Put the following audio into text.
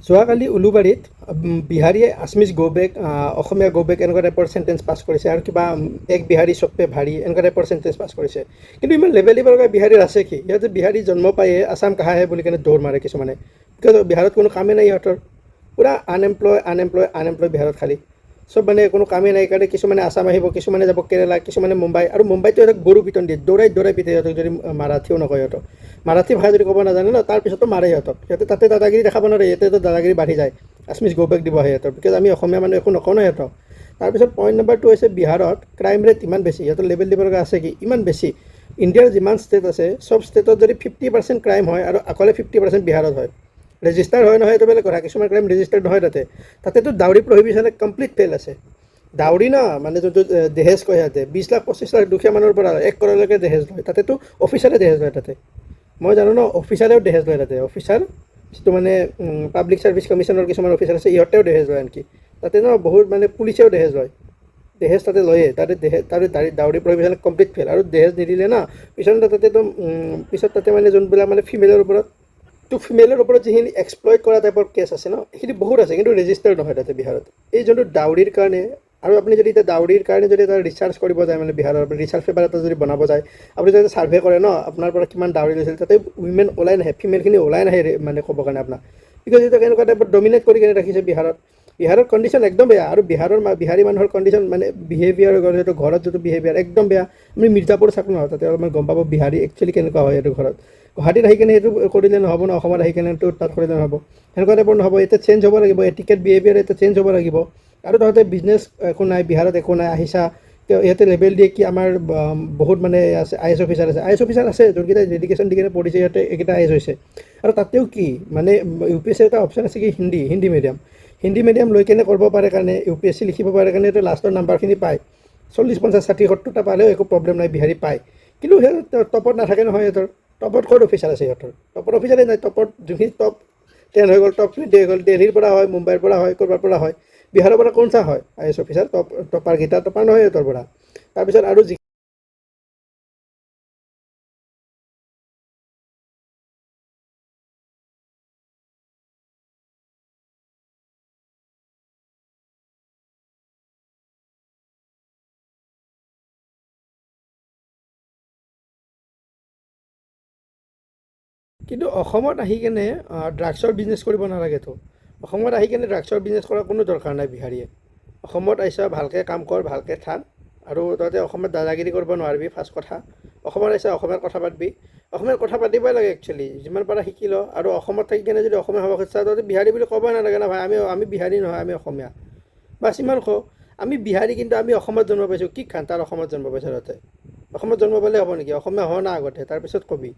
যোৱাকালি উলুবাৰীত বিহাৰীয়ে "আছমিজ গ' বেক", অসমীয়া গ' বেক, এনেকুৱা টাইপৰ চেণ্টেঞ্চ পাছ কৰিছে আৰু কিবা "এক বিহাৰী চব পে ভাৰী", এনেকুৱা টাইপৰ চেণ্টেঞ্চ পাছ কৰিছে। কিন্তু ইমান লেবেল দিব লগা বিহাৰীৰ আছে কি? সিহঁতে বিহাৰী জন্ম পায়ে "আছাম কাহা হে" বুলি কেনে দৌৰ মাৰে কিছুমানে। কিয়? বিহাৰত কোনো কামেই নাই ইহঁতৰ। পূৰা আনএমপ্লয়, আনএমপ্লয়, আনএমপ্লয়। বিহাৰত খালী চব মানে কোনো কামেই নাই কাৰণে কিছুমানে আছাম আহিব, কিছুমানে যাব কেৰেলা, কিছুমানে মুম্বাই। আৰু মুম্বাইতো সিহঁতক গৰু পিটন দিয়ে, দৌৰাই দৌৰাই পিটে সিহঁতক। যদি মাৰাঠীও নকয়, সিহঁতক মাৰাঠী ভাষা যদি ক'ব নাজানে ন, তাৰপিছতো মাৰে সিহঁতক। সিহঁতে তাতে দাদাগিৰি দেখাব নোৱাৰে, ইয়াতেতো দাদাগিৰি বাঢ়ি যায়। "আছমিজ গ' বেক" দিব আহে সিহঁতৰ, because আমি অসমীয়া মানুহ একো নকওঁ ন সিহঁতক। তাৰপিছত পইণ্ট নম্বৰ 2 হৈছে, বিহাৰত ক্ৰাইম ৰেট ইমান বেছি, সিহঁতৰ লেবেল দিব লগা আছে কি ইমান বেছি? ইণ্ডিয়াৰ যিমান ষ্টেট আছে, চব ষ্টেটত যদি 50% ক্ৰাইম হয় আৰু অকলে 50% বিহাৰত হয়। ৰেজিষ্টাৰ হয় নহয় এইটো বেলেগ কথা, কিছুমান ক্ৰাইম ৰেজিষ্টাৰ নহয় তাতে। তাতেতো ডাউৰি প্ৰহিবিশ্যনে কমপ্লিট ফেইল আছে। ডাউৰি ন মানে যোনটো দেহেজ কয়, সিহঁতে 20 লাখ, 25 লাখ, দুখীয়া মানুহৰ পৰা 1 কৰ'ৰলৈকে দেহেজ লয়। তাতেতো অফিচাৰে দেহেজ লয় তাতে। মই জানো ন, অফিচাৰেও দেহেজ লয় তাতে। অফিচাৰ যিটো মানে পাব্লিক ছাৰ্ভিচ কমিশ্যনৰ কিছুমান অফিচাৰ আছে, ইহঁতেও দেহেজ লয়। আনকি তাতে ন বহুত মানে পুলিচেও দেহেজ লয়। দেহেজ তাতে লয়ে তাতে। দেহে তাতে ডাউৰি প্ৰহিবিশ্যন কমপ্লিট ফেইল। আৰু দেহেজ নিদিলে না পিছত তাতেতো পিছত তাতে মানে যোনবিলাক মানে ফিমেলৰ ওপৰত তো ফিমেলৰ ওপৰত যিখিনি এক্সপ্লইট কৰা টাইপৰ কেছ আছে ন, সেইখিনি বহুত আছে, কিন্তু ৰেজিষ্টাৰ নহয় তাতে বিহাৰত, এই যোনটো ডাউৰিৰ কাৰণে। আৰু আপুনি যদি এতিয়া ডাউৰিৰ কাৰণে যদি এটা ৰিচাৰ্চ কৰিব যায়, মানে বিহাৰৰ ৰিচাৰ্চ পেপাৰ এটা যদি বনাব যায়, আপুনি যদি ছাৰ্ভে কৰে ন, আপোনাৰ পৰা কিমান ডাউৰি লৈছিল, তাতে উইমেন ওলাই নাহে, ফিমেলখিনি ওলাই নাহে মানে ক'বৰ কাৰণে আপোনাক। Because এইটো কেনেকুৱা টাইপৰ ডমিনেট কৰি কেনে ৰাখিছে বিহাৰত। বিহাৰৰ কণ্ডিশ্যন একদম বেয়া। আৰু বিহাৰৰ বিহাৰী মানুহৰ কণ্ডিশ্যন মানে বিহেভিয়াৰ, যিটো ঘৰত যিটো বিহেভিয়াৰ একদম বেয়া। আপুনি মিৰ্জাপুৰ চাওক ন, তাতে অলপমান গম পাব বিহাৰী একচুৱেলি কেনেকুৱা হয়। এইটো ঘৰত গুৱাহাটীত আহি কেনে সেইটো কৰিলে নহ'ব ন, অসমত আহি কেনে তাত কৰিলে নহ'ব, সেনেকুৱা টাইপৰ নহ'ব। এতিয়া চেঞ্জ হ'ব লাগিব, এটিকেট বিহেভিয়াৰ এতিয়া চেঞ্জ হ'ব লাগিব। আৰু তহঁতে বিজনেছ একো নাই, বিহাৰত একো নাই, আহিছা, ইয়াতে লেবেল দিয়ে কি আমাৰ বহুত মানে আছে, I S officer আছে। I S officer আছে, যোনকেইটা ডেডিকেশ্যন দি কেনে পঢ়িছে, সিহঁতে এইকেইটা I S হৈছে। আৰু তাতেও কি মানে ইউ পি এছ চিৰ এটা অপশ্যন আছে কি হিন্দী হিন্দী মিডিয়াম, হিন্দী মিডিয়াম লৈ কেনে কৰিব পাৰে কাৰণে, ইউ পি এছ চি লিখিব পাৰে কাৰণে সিহঁতে লাষ্টৰ নাম্বাৰখিনি পায়। 40, 50, 60, 70টা পালেও একো প্ৰব্লেম নাই, বিহাৰী পায়। কিন্তু সেই টপত নাথাকে নহয় সিহঁতৰ। টপত ক'ত অফিচাৰ আছে সিহঁতৰ? টপত অফিচাৰে নাই। টপত যোনখিনি টপ 10 হৈ গ'ল, টপ 20 হৈ গ'ল, দিল্লীৰ পৰা হয়, মুম্বাইৰ পৰা হয়, ক'ৰবাৰ পৰা হয়। বিহাৰৰ পৰা কোনচা হয় I S officer? টপাৰকেইটা topper নহয় সিহঁতৰ পৰা। তাৰপিছত আৰু যি কিন্তু অসমত আহি কেনে ড্ৰাগছৰ বিজনেছ কৰিব নালাগেতো। অসমত আহি কেনে ড্ৰাগছৰ বিজনেছ কৰাৰ কোনো দৰকাৰ নাই বিহাৰীয়ে। অসমত আহিছ, ভালকৈ কাম কৰ, ভালকৈ থাক। আৰু তহঁতে অসমত দাদাগিৰি কৰিব নোৱাৰিবি। ফাৰ্ষ্ট কথা, অসমত আহিছ, অসমীয়াত কথা পাতিবি। অসমীয়াত কথা পাতিবই লাগে একচুৱেলি, যিমান পাৰা শিকি ল। আৰু অসমত থাকি কেনে যদি অসমীয়া হ'ব খুজিছা, তহঁতে বিহাৰী বুলি ক'বই নালাগে না ভাই। আমি বিহাৰী নহয়, আমি অসমীয়া, বাছ ইমান কওঁ। আমি বিহাৰী, কিন্তু আমি অসমত জন্ম পাইছোঁ। কি খান তাৰ অসমত জন্ম পাইছ তহঁতে? অসমত জন্ম পালে হ'ব নেকি? অসমীয়া হ না আগতে, তাৰপিছত কবি।